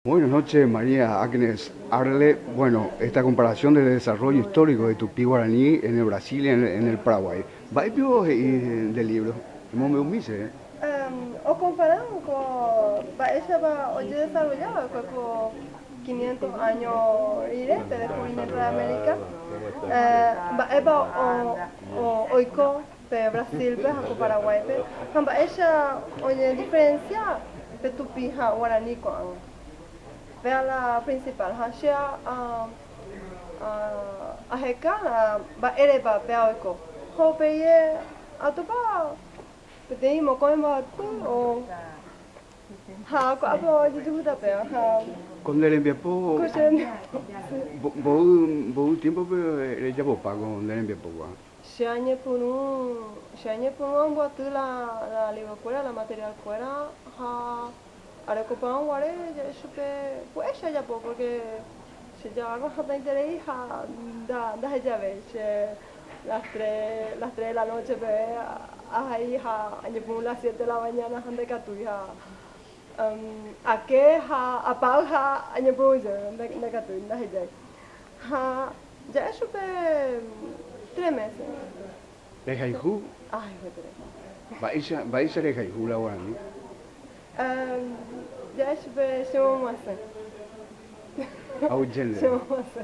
Buenas noches, María Agnes Arle. Bueno, esta comparación del desarrollo histórico de Tupí Guaraní en el Brasil y en el Paraguay. Mba'épivo he'i nde libro? Emombe'umise. Okompara ko mba'éichapa ojedesarrolla va'ekue ko 500 áño rire pe descubrimiento de América, mba'épa oiko pe Brasil-pe ha ko Paraguáipe ha mba'éicha oñediferencia pe tupi ha guarani ko'ág̃a. Péa la principal ha che aheka la mba'érepa péa oiko. Ha upéi atopa peteĩ mokõi mbohapy o ha ko'ápe ojejuhúta péa ha. Ko nde rembiapo Ko che rembiapo. Mboy tiémpope rejapopa ko nde rembiapo ko'ág̃a? Che añepyrũ, che añepyrũ amboaty la la libro-kuéra, la material-kuéra ha arekopárõ guare ja'e chupe pya'e che ajapo porque che jagarra hatãiterei ha ndahejavéi che las tres, las tres de la noche peve ahai ha añepyrũ las siete de la mañana ha ndaikatúi ha ake ha apáy ha añepyrũ jey ndaikatúi ndahejái Ha ja'e chupe tre mése. Rehayhu? Ahayhueterei. Mba'éicha, mba'éicha rehayhu la guarani? Ja'e chupe chemomoasẽ. Aguyje ndéve. Chemomoasẽ.